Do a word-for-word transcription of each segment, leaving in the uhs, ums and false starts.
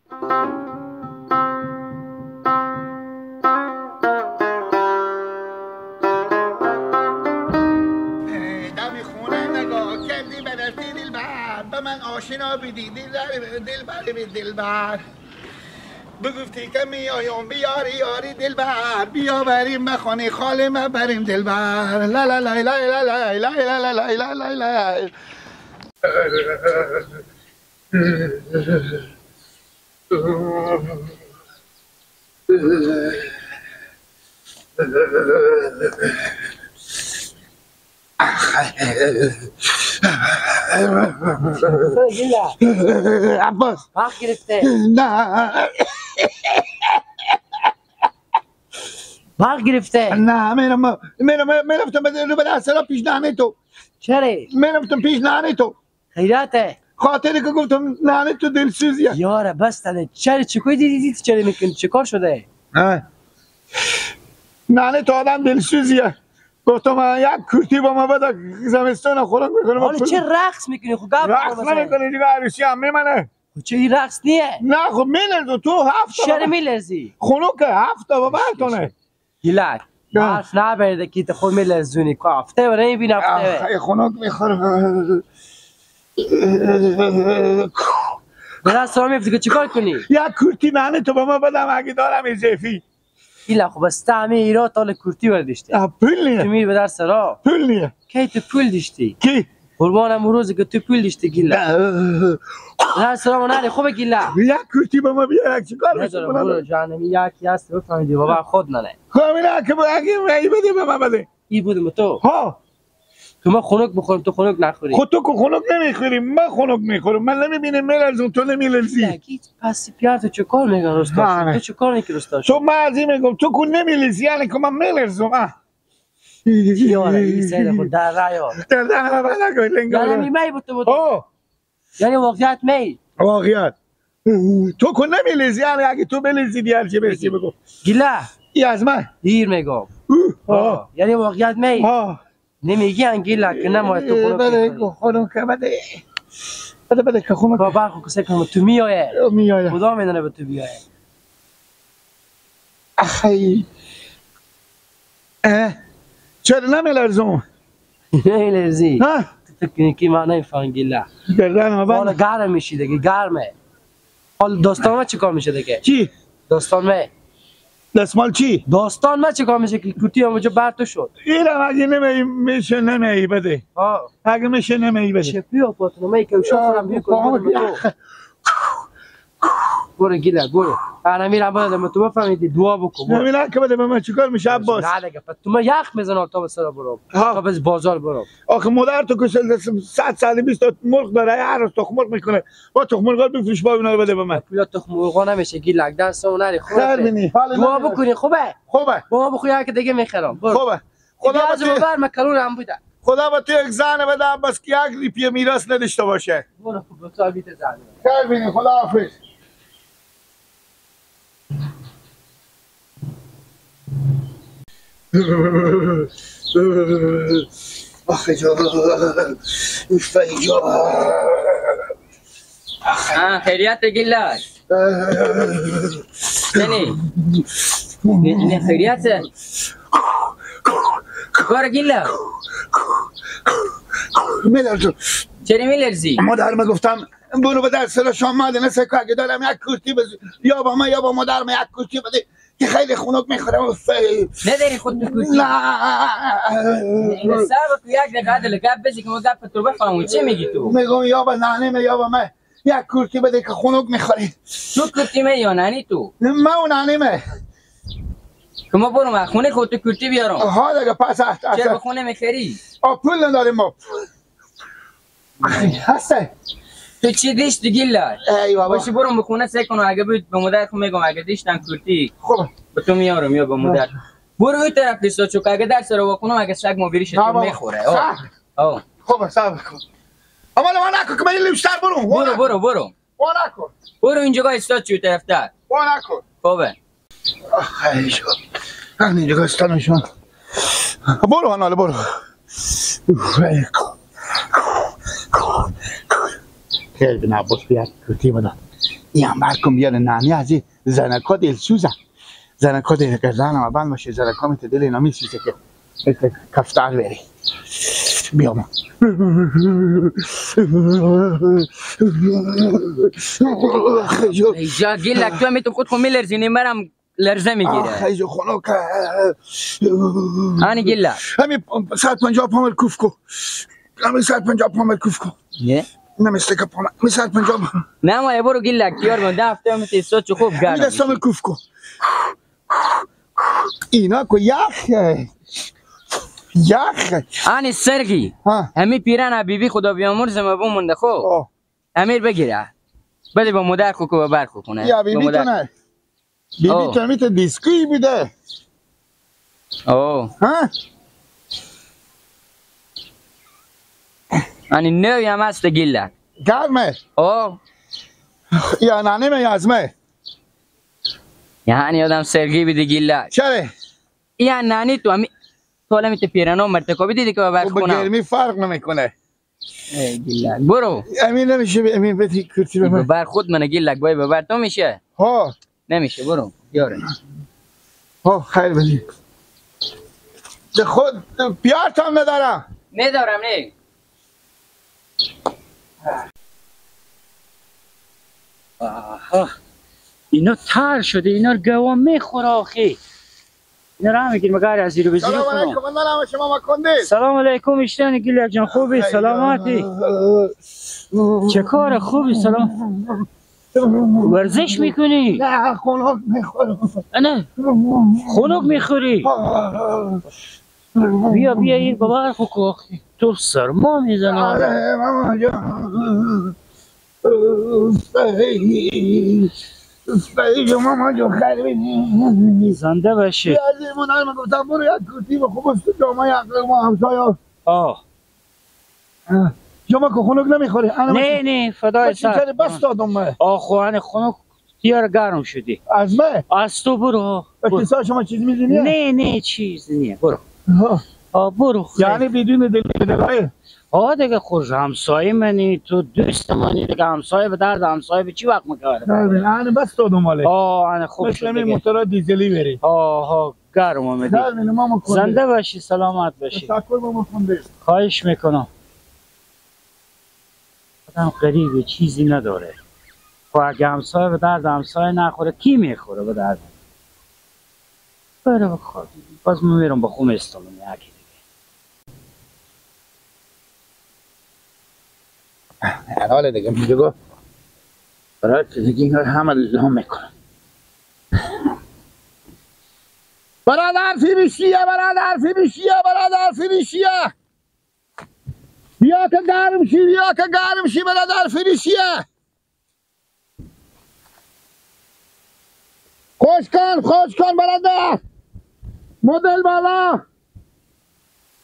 دم خونه نگاه کردی، بدستی دلبر، به من آشنا بدی، دلبر، دلبر، دلبر. بگفتی که میایم بیاری یاری دلبر، بیا بریم به خانه خاله ما بریم دلبر. لا لا لا لا لا لا لا لا لا لا لا. گیلک. عباس. برق گرفته. نه. برق گرفته. نه، می‌رم، می‌رم، می‌رفتم به، رو به در سرا پیش ننه تو. چره؟ می‌رفتم پیش ننه تو. خیرته. خاطری که گفتم ننه تو دلسوزیه. یاره، بس تنه. چره، چی کوی دیدی، دیدی چره می‌کنی؟ چه کار شده؟ ها. ننه تو آدم دلسوزیه. گفتم، آه، یک کورتی با ما بده، زمستان خنک می‌کنم. حالا پول چه رقص می‌کنی؟ خب گپ رقص نمی‌زنی. نمی‌کنی دیگه، عروسی هم می‌منه. خب چه این رقص نیه؟ نه، خب می‌لرزه تو هفت تا شهر بابا. می‌لرزی. خنکه هفت تا بابا تونه. گیلک. نه. حرف نبریده که تو خود می‌لرزونی. که هفته و نمی‌بینی هفته. آخ، ای خنک می‌خوره. به دست را می‌فتی که چیکار کنی؟ یک کورتی ننه تو به ما بدم اگه دارم اضافی. ایله خب، بس ته همه ایرا تال کورتی برداشته. آه، پول نیه. تو میری به در سرا. پول نیه. کی تو پول داشتی؟ کی؟ قربان امو روزی که تو پول داشتی گیله. نه. در سرا ما نری خوبه گیله. یک کورتی به ما بیا، یک چی کار بشه ندارم، کنم؟ برو جانمی، یکی هست بفهمیدی بابا خود ننه. خب، اینا که با-، اگه ای بده به ما بده. ای بودم تو. ها. که من خنک بخورم، تو خنک نخوری. خود تو که خنک نمی‌خوری، من خنک می‌خورم. من نمی‌بینم می‌لرزم، تو نمی‌لرزی. یکی پس پیار تو چه کار می‌کنی رستا شد؟ نه، نه. تو چه کار می‌کنی رستا شد؟ تو من از این می‌گم، تو که نمی‌لرزی، یعنی که من می‌لرزم، اه. یاره، این سر خود در رای آرد. در رای آرد، نگوی، لنگا. یعنی می بود تو بود. آه. یعنی واقعیت می. واقعیت. تو که نمی‌لرزی، یعنی اگه تو بلرزی، دیگه هر چی برسی بگو. گیله. ای از من. دیر می‌گم. اوه، آه. آه. یعنی واقعیت می. آه. نمی‌گی انگیلا که نمایه تو خنک بده می‌خوری. خنک که بده. بده، بده که خنک. با برخو کسی که تو میایه. میایه. خدا می‌دونه به تو بیایه. آخی. اه. چرا نمی‌لرزم؟ نمی‌لرزی؟ ها؟ تو فکر کنی که من نمی‌فهمم گیلا. گردن ما بند. حالا گرم می‌شی دیگه، گرمه. حال داستان ما چی کار می‌شه دیگه؟ چی؟ داستان ما. دستمال چی؟ داستان ما چی کار می‌شه که کورتی هم اونجا بر تو شد؟ این هم اگه نمی-، می‌شه نمی بده. ها. اگه می‌شه نمی بده. چه بیا پاتونو، من که شو آه، خورم بیا کن، بیا. برو گیلک، برو. انا میرم، باید تو بفهمیدی، دعا بکن، برو. نمی‌رم که بده به من چیکار می‌شه عباس؟ نه دیگه، پس تو من یخ می‌زنم تا به سر برو. ها. تا به بازار برو. آخه مادر تو که صد، صد بیست تا مرغ داره، هر روز تخم مرغ می‌کنه. با تخم مرغا بفروش، با اونا رو بده به من. پویا تخم مرغا نمیشه گیلک، دست اون نری، خوبه. خیر بینی، حال دعا نمی‌شه. بکنی، خوبه؟ خوبه. با ما بخو، یک دیگه می‌خرم. برو. خوبه. خدا دیگه به از تو، ببر، من کلون هم بوده. خدا به تو یک زن بده، بس که یک ریپی میراث نداشته باشه. برو، خب، به تو هم می‌ده زن. خیر بینی، خدا حافظ. آخه جان، اوف، ای جان. آه، خیریت گیلک؟ نه، نه، خیریت. کار گیلک؟ می‌لرزم. چرا می‌لرزی؟ مادر من گفتم، برو به در سر شام معدنه سکو، اگه دارم یک کورتی بزو، یا با من یا با مادر من یک کورتی بده. که خیلی خنک می‌خورم. اوف. نداری خود تو کورتی؟ نه. اینو صبر کن، یک دقیقه عدل گپ بزی که ما گپ تو بفهمم. چی می‌گی تو؟ می‌گم یا به ننه مه یا به من یک کورتی بده که خنک می‌خوری. تو کورتی مه یا ننه تو؟ من و ننه مه. که ما برو من خونه خود تو کورتی بیارم. ها دیگه، پس اه، اه، چرا به خونه می‌خری؟ آه، پول نداریم ما. هسته. تو چی دیش تو گیلک؟ ای بابا. باشی برو به خونه سه کنو، اگه بود به مادر خو می‌گم، اگه دیشتن کورتی. خوبه. به تو میارم یا به مادر. برو اون طرف دیستا چوک، اگه در سر واکنم، اگه سگ ما بریش تو بابا. می‌خوره. آه. سه. آه. خوبه، صبر کن. اما ما نکن که من لوشتر برو. برو، برو، برو. وا نکن. برو اینجا ایستا چی طرف در. وا نکن. خوبه. آخ، ای شو. همینجا استانشون. برو، حالا برو. اوف، ای. خیر بینه، بس بیا، کورتی بدن. این هم بر کن، بیار نانی از این زنکا دلسوزه. زنکا دل که زن هم بند باشه، زنکا می‌ته دل اینا می‌سوزه که مثل کفتار بری. بیا ما. ای جا گیلک، تو می‌تو خود خو می‌لرزینی، مرم لرزه می‌گیره. آخ، ای جو خنک. هانی گیلک. همی صد پنجاه پامل کوف کو. همی صد پنجاه پامل کوف کو. نه؟ نمیسته که پامل. همی صد پنجاه پامل. نه، ما برو گیلک، تیار بون. ده هفته هم تی سوچ خوب گرم همی دستام می‌شه. کوف کو. اینا کو یخ. یخ. آنی سرگی. ها. همی پیرن بیبی خدا بیامرز ما بمونده خو. آه. امیر بگیره. بده با مادر خو کو و بر خو کنه. یا با بیبی مادر. تو نه. بیبی آه. تو همی تو دیسکوی بیده. آه. ها؟ آنی نوی هم هست گیلک. گرمه. آه. یا ننه مه یا از مه. یعنی آدم سرگی بیده گیلک. چره؟ یا ننه تو همی، تو همی تو پیرنو مرتکابی دیدی که ببر خب، به خونه. گرمی فرق نمی‌کنه. ای گیلک. برو. امین نمیشه، به امین بدی کرتی به من. ببر خود منه گیلک، بای ببر تو می‌شه. ها. نمیشه، برو. بیاره. ها، خیر بدی. ده خود بیار تا ندارم. ندارم، نه. آها. اینا تر شده، اینا رو گوا می‌خوره آخی. اینا رو هم می‌گیریم، مگر از زیر به زیر سلام کنم. علیکم، من دارم شما مکندی. سلام علیکم، اشتیان گیلک جان، خوبی، خیلی. سلامتی؟ چه کار خوبی، سلام. ورزش می‌کنی؟ نه، خنک می‌خورم. نه، خنک می‌خوری؟ آه. بیا، بیا، این ببر خو کو. تو سرما می‌زنه. آره، ماما جان. صحیح. صحیح، ماما جان، خیر ببینی. زنده باشی. یه از این مادر من گفتم برو یک کرتی به خوب است، جامعهٔ عقل ما همسایه. آه. آه. شما که خنک نمی‌خوری؟ انا نه، من نه، فدای بس سر. چیزی بس دادم من. آه، خو انه خنک تیار گرم شدی. از من؟ از تو برو. به برو. کسا شما چیز می‌دونی؟ نه، نه، چیز نیه. برو. ها. آه، برو. یعنی بدون دل دلایه؟ آه، دیگه خو همسایه منی، تو دوست منی، دیگه همسایه به درد همسایه به چی وقت می‌کاره؟ نه، نه، انا بس دادم ولی. آه، انا خوب مثل شد همین دیگه. موتورا دیزلی بری. آه، آه. گرم آمدی. گرم اینه ماما کنده. زنده باشی، سلامت باشی. تشکر ماما کنده. خواهش می‌کنم. آدم غریبه، چیزی نداره. خو اگه همسایه به درد همسایه نخوره، کی می‌خوره به درد؟ بره بخواب. باز من می‌رم با خو می‌ستم، یکی دیگه. حالا دیگه میگه گفت برای که دیگه اینا رو همه لام می‌کنم. برادر فروشیه، برادر فروشیه، برادر فروشیه. بیا که گرم شی، بیا که گرم شی، برادر فروشیه. خوش کن، خوش کن برادر. مدل بالا.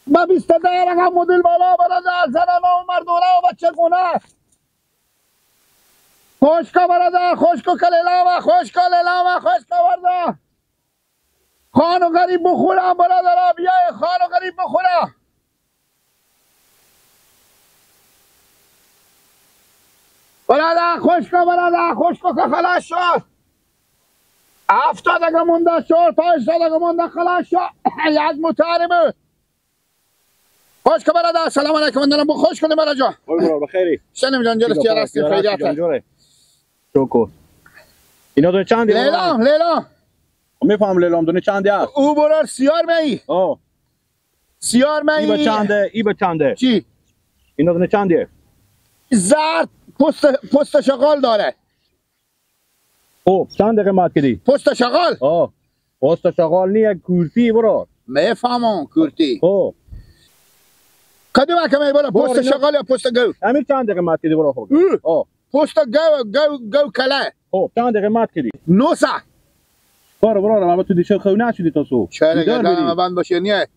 با بیست و ده رقم مدل بالا برادر. زنانه و مردونه و بچه گونه. خوش کن برادر، خوش کن کلیلا و خوش کن لیلا و خوش کن برادر. خان و غریب بخورم برادر، بیای خان و غریب بخورم. برادر، خوش کن، برادر، خوش کن که خلاص شد. هفتاد دقیقه مونده، چهار تا هشتاد دقیقه مونده، خلاص شد. یک متر بود. خوش کن، برادر، سلام علیکم، من دارم بخوش کنیم، برادر جان. خوش برو، بخیری. سلام جان، جلس خوش تیار برو، هستیم، تیار خیریت هستی، جان، هست. جوره. شکر. اینا دو چندی، برادر؟ لیلام، لیلام. می‌فهم لیلام، دونه چندی هست؟ او برار سیار می‌ای. آه. سیار من ای به ای چنده؟ ای به چنده؟ چی؟ اینا دونه چنده؟ زرد پست، پست شغال داره. خب، چند قیمت کردی؟ پست شغال؟ آه. پست شغال نیه، کورتی برو. می‌فهمم، کورتی. خب. کدوم کمه برو، بار پست اینا شغال یا پست گو؟ همین چند قیمت کردی برو خب. او. آه. پست گو، گو، گو کله. خب، چند قیمت کردی؟ نو صد. کار برارم، اما تو دیشب خو نشدی تا صبح. چرا بیدار گردن بودی. ما بند باشه نیه؟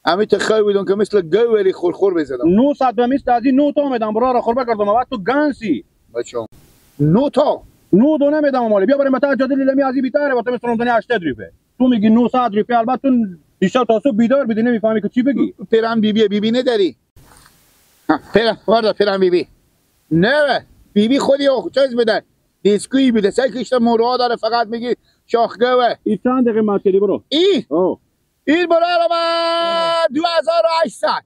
امی تو خو بدون که مثل گو ولی خورخور بزدم. نو صد به مثل از این نو تا می‌دم، برار خور بکردم، اما تو گنسی. بچم. نو تا؟ نو دو نمی‌دم مالی. بیا بریم بتا جدی لیلمی از این بیتره، با تو مثل دنیا هشتصد روپیه. تو می‌گی نو صد روپیه، البته تو دیشب تا صبح بیدار بودی، نمی‌فهمی که چی بگی. پیران بی بی، بی بی نداری؟ ها، پیران، ورده پیران بی بی. نه، بی بی خودی او چیز بدن. دیسکویی بوده، سه کشته موروها داره، فقط میگی شاخگوه. ای چند قیمت کردی برو؟ ای؟ او. این برو رو ما دو هزار و هشتصد.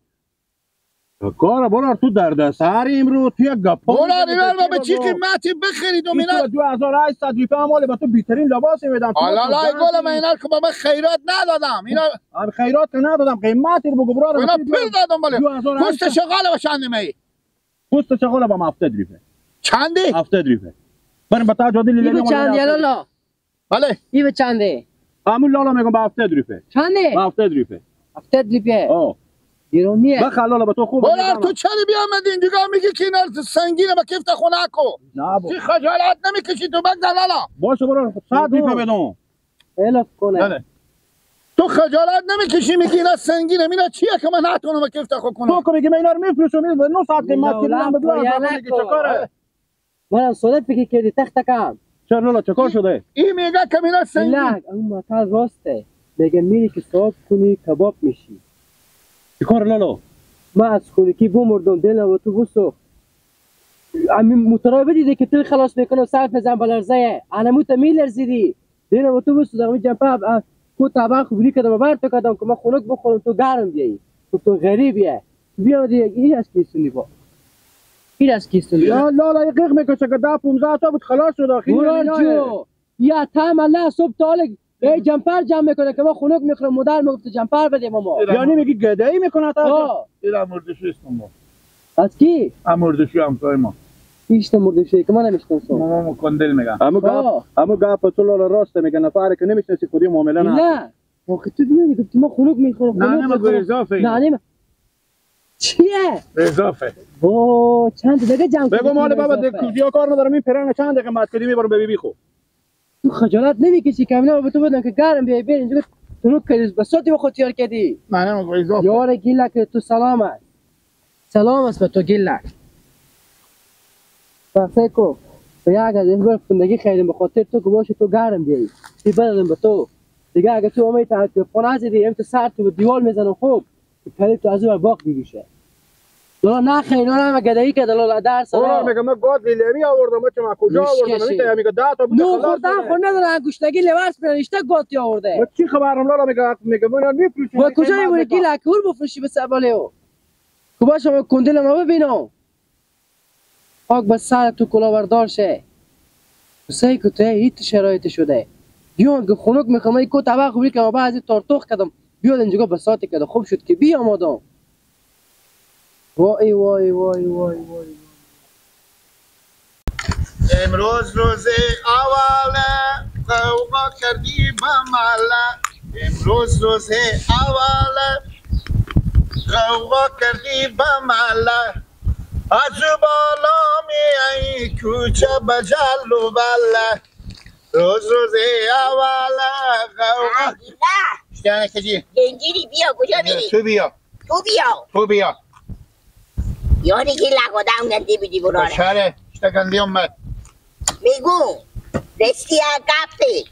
کار برار، تو درد سر امرو، تو یک گپا برار، می‌زنی، اینا رو به چی قیمتی بخرید و اینا؟ دو هزار و هشتصد روپیه، امال به تو بهترین لباس می‌دم. حالا لا گل، من اینا که به من خیرات ندادم. اینا هم خیرات که ندادم، قیمتی رو بگو برار. اینا پول دادم، بله. دو هزار و هشتصد. پوست شغال و چند می؟ پوست شغال با ما هفتاد روپیه. چندی؟ هفتاد روپیه. بریم به تا جادی لیلی. ایگو چند یلا لا؟ بله. ای به چنده؟ همون لالا می‌گم به هفتاد روپیه. چنده؟ به هفتاد روپیه. هفتاد روپیه؟ آه. گرونیه. بخ لالا به تو خوبه. برار، تو چرا بیامدی اینجا میگی که اینا سنگینه، به کیف خونه کو؟ نه با. چی خجالت نمیکشی تو؟ بگذر لالا. باشه برو، صد روپیه بدم. الا کنه. بله. تو خجالت نمیکشی میگی اینا سنگینه، اینا چیه که من نتونم به کیف خو کنم؟ تو که میگی من اینا رو میفروشم، این به نه ساعت قیمت کردم، به دو هزار میگی چه کاره؟ منم ساده فکر کردی تخت کم. چرا لالا، چه کار شده؟ این میگه که مینا سنگین. لالا، اون متل راسته. میگه میری که صاحب کنی کباب میشی. چه کار لالا؟ من از خونکی بمردم، دلم و تو بسوخت. همین موتورا بدیده که تو خلاص می‌کنم، صرف می‌زنم به لرزه. انمو تا می‌لرزیدی. دلم و تو بسوخت، همین جنپه اب-، اب-، کو طبق خوبی کردم و بر تو کردم که من خونک بخورم، تو گرم بیایی. تو، تو غریبیه. بیا دیگه، این از کی سنی با. این از کی سنی؟ یا لالا، یه قیق می‌کشه که ده پونزده تا بود، خلاص شد، آخری برار جو. یا تام الله صبح تا حالا ای جمپر جمع می‌کنه که ما خنک می‌خورم، مادر می‌گفت جمپر بده ماما. یعنی میگی گدایی می‌کنه تا؟ آه. اینا مردشی است ما. از کی؟ هم مردشی همسایه ما. ایشته مردشی که من نمی‌شناسم. ماما مکندل می‌گن. همو گپ، آه. همو گپ تو لالا راست می‌گه، نفر که نمی‌شناسی خودی معامله نه. نه. آخه تو دیدی گفتی ما خنک می‌خورم، نه، خنک نه، مگو می‌خورم. اضافه اینه. نه، نه، چیه؟ اضافه. او، چند دقیقه جمع بگو کنی مال که بابا، اضافه. کوزیا کار ندارم، این پرانه چند دقیقه مات کردی می‌برم به بی بی خو. تو خجالت نمی‌کشی که همینا به تو بدن که گرم بیای بری اینجا تنوک کردی، به صوتی با خود تیار کردی. نه، نه، مگو اضافه. یار گیلک تو سلام است. سلام است به تو گیلک. پس کو، به یک از این بر فندگی خیلی به خاطر تو که باشی تو گرم بیایی. تی بدن به تو. دیگه اگه تو اومدی تا خونه ازی دیگه، تو سر تو به دیوال می‌زنم خوب. پری تو از اون باغ بیریشه. دلا نه خیر، اینا همه گدایی که دلا درس اونا دلا. میگم من گاد لیلمی آوردم، تو ما کجا آوردم؟ می‌شه. میگه ده تا بوده نو خلاص خوردن شده. خور نداره، گوشتگی لباس پر اشته گاتی آورده. ما چی خبرم لالا؟ میگه، میگه من می‌فروشم. با کجا می‌مونه؟ گیلک کور بفروشی به سباله او. کو باشه ما کندل ما ببینم. خاک به سر تو کلاهبردار شه. سعی کو تو هیچ شرایطی شده. دیون که خنک می‌خوام، ای کو طبق خوبی که ما بعضی تارتوخ کردم. بیاد اینجا بساطی کده. خوب شد که بیامادم. وای، وای، وای، وای، وای. امروز روز اوله، غوغا کردی به محله. امروز روز اوله، غوغا کردی به محله. از بالا میای کوچه به جل و بله. روز روز اوله، غوغا. نه. اشتیانه کجی؟ گنجیری بیا، کجا می‌ری؟ تو بیا. تو بیا. تو بیا. یاری گیلک آدم گندی بیدی براره. بشاره، اشته گندی اومد. میگو، رستی ها گپی.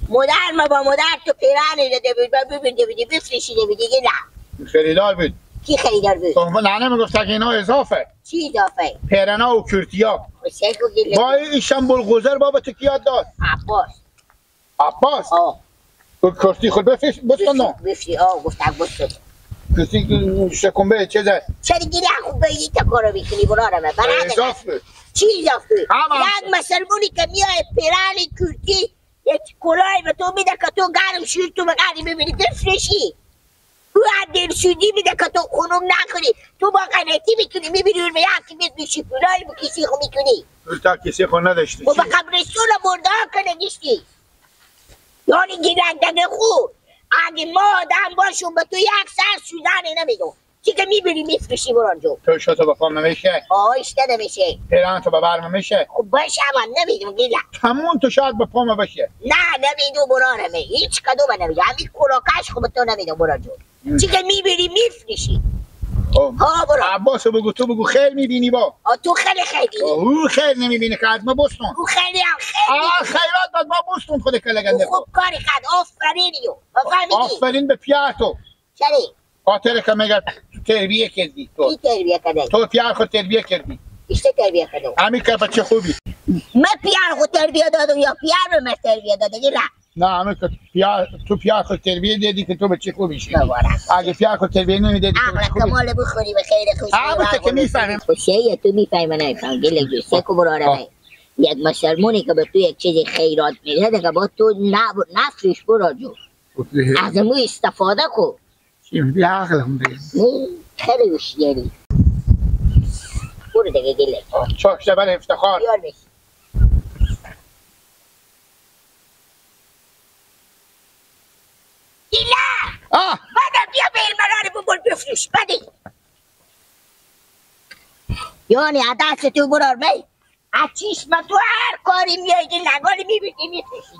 مادر ما با مادر تو پیرانی داده بود، با ببینده بودی، بفروشیده بودی، گیلک. خریدار بود. کی خریدار بود؟ تو ننه می‌گفت که اینا اضافه. چی اضافه؟ پیرنا و کورتیا. و سه کو گیلک. با این شنبل گذر بابا تو کی یاد داد؟ عباس. عباس. آه. تو کرسی خود بفش، بستن نه؟ بفشی، آه، گفتم بستن. کرسی شکم به چه زد؟ چرا گیری خوب به این تکارو می‌کنی، برارم، برادر؟ اضافه. چی اضافه؟ هم هم. یک مسلمونی که میای پیرانی کرسی، یک کلاهی به تو می‌ده که تو گرم شوی، تو به گرمی ببینی، دلش نشی. او از دلسوزی می‌ده که تو خنک نخوری. تو با غلطی می‌کنی، می‌بینی اون به یکی می‌بینی، شکلایی با کسی خو می‌کنی. تو تا کسی خو نداشتی. و به قبرستون مرده ها که نگشتی. یعنی گیرندگی خو. اگه ما آدم باشم، به تو یک سر سوزنی نمی‌دم. چی که می‌بینی می‌فروشی برار جو. تو شو تو به پا نمیشه. آه، اشته نمیشه. پیران تو به بر نمیشه. خب باشه، اما نمی‌دم گیلک. تموم تو شاید به پا بشه. نه، نمی‌دم برارمه. هیچ کدوم نمی‌دم. همین کلاکش خب تو نمی‌دم برار جو. چی که می‌بینی می‌فروشی. خب. ها، برو. عباس بگو، تو بگو خیر می‌بینی با. آه، تو خیلی خیلی. آه، او خیر نمی‌بینه که از ما بستون. او خیلی هم خیر آه، می‌بینه. خیرات از ما بستون خود کله گنده خب، خب. کاری کرد. آفرین یو. بفهمیدی؟ آفرین به پیار تو. چری؟ خاطر که مگر تو تربیه کردی تو. کی تربیه کرده؟ تو پیار خود تربیه کردی. ایشته تربیه کدو. همی که بچه خوبی. من پیار خو تربیه دادم یا پیار به من تربیه داده؟ گیلا. نه، همی که پیار، تو پیار خو تربیه دادی که تو بچه خوبی شی. مبارک. اگه پیار خو تربیه نمیدادی، تو عقل بچه خوبی. کمال بخوری به خیر خوشی. آه، بو ته که می‌فهمم. خو شیه تو می‌فهمی نمی‌فهمی. گله جو سه کو براره. یک مسلمونی که به تو یک چیزی خیرات می‌ده، دیگه با تو نب-، نفعش برا جو. از امو استفاده کو. شیمی بیا عقلم بیم. نه، خیلی هوشیاری. برو دیگه گله. چاک شده بله افتخار. بیار بش. ایلا! آه! بده بیا به ایلمراری ببر بفروش، بده. یعنی عدس تو برار بی؟ از چشم تو هر کاری میای که نگاری می‌بینی می‌فروشی.